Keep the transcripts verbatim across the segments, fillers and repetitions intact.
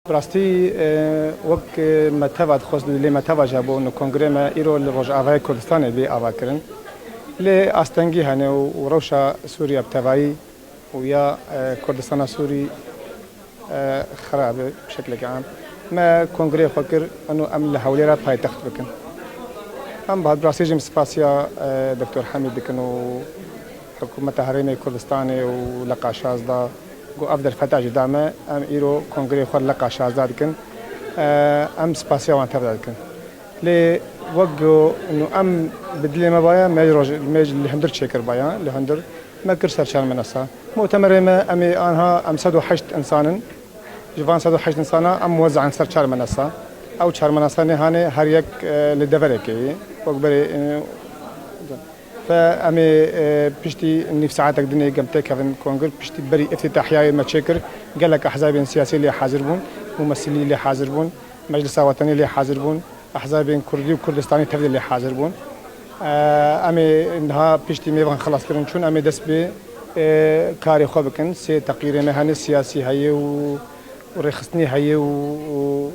Bi rastî, e, wek, e, me teva dixwest û lê me teva jî hebû, û kongrê me îro li Rojavayê Kurdistanê bê avakirin. Lê astengî hene û, û rewşa Sûriye bi tevayî û ya, e, Kurdistana Sûrî, e, xirab e bi şekleke am. Me kongreyê xwe kir, eno em li Hewlêra paytext bikin. Em bi rastî jî em spasiya, e, Doktor Hemîd dikin û hikûmeta Herêmê Kurdistanê û Leqa Şazda ku ev derfeta jî da me, em îro kongreyê xwe li Leqa Şazda dikin. E, em spasiya wan tevde dikin. Lê wek ku em bi dilê me baye, me roj-, me li hundir çêkir baye, li hundir me kir ser çar menasa. Mutemerê me, em ê anha em sed û heşt insan in. Ji van sed û heşt insana em muwezze'in ser çar menasa. Ew çar menasa nê hanê her yek, e, li deverekê ye. Wek berê, e, Fe em ê, e, piştî nîv saetek dinê gem têkevin kongir, piştî berî îftîtahiyayê me çêkir, gelek ehzabên siyasî lê hazir bûn, mumessilî lê hazir bûn, Meclisa Wetenî lê hazir bûn, ehzabên Kurdî û Kurdistanî tevlî lê hazir bûn. E, em ê niha piştî mêvan xilaskirin çûn, em ê dest bi, e, karê xwe bikin. Sê teqîrê me hene, siyasî heye û, û rêxistinî heye û, û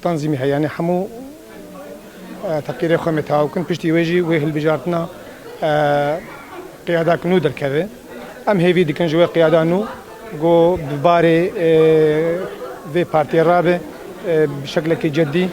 tanzîmî heye, yanî hemû, e, teqîrê xwe me tewa bikin. Piştî wê jî wê hilbijartina, e, qiyadek nû derkeve. Em hêvî dikin ji wê qiyada nû ku bi barê, e, vê partiyê rabe, e, bi şeklekî ceddî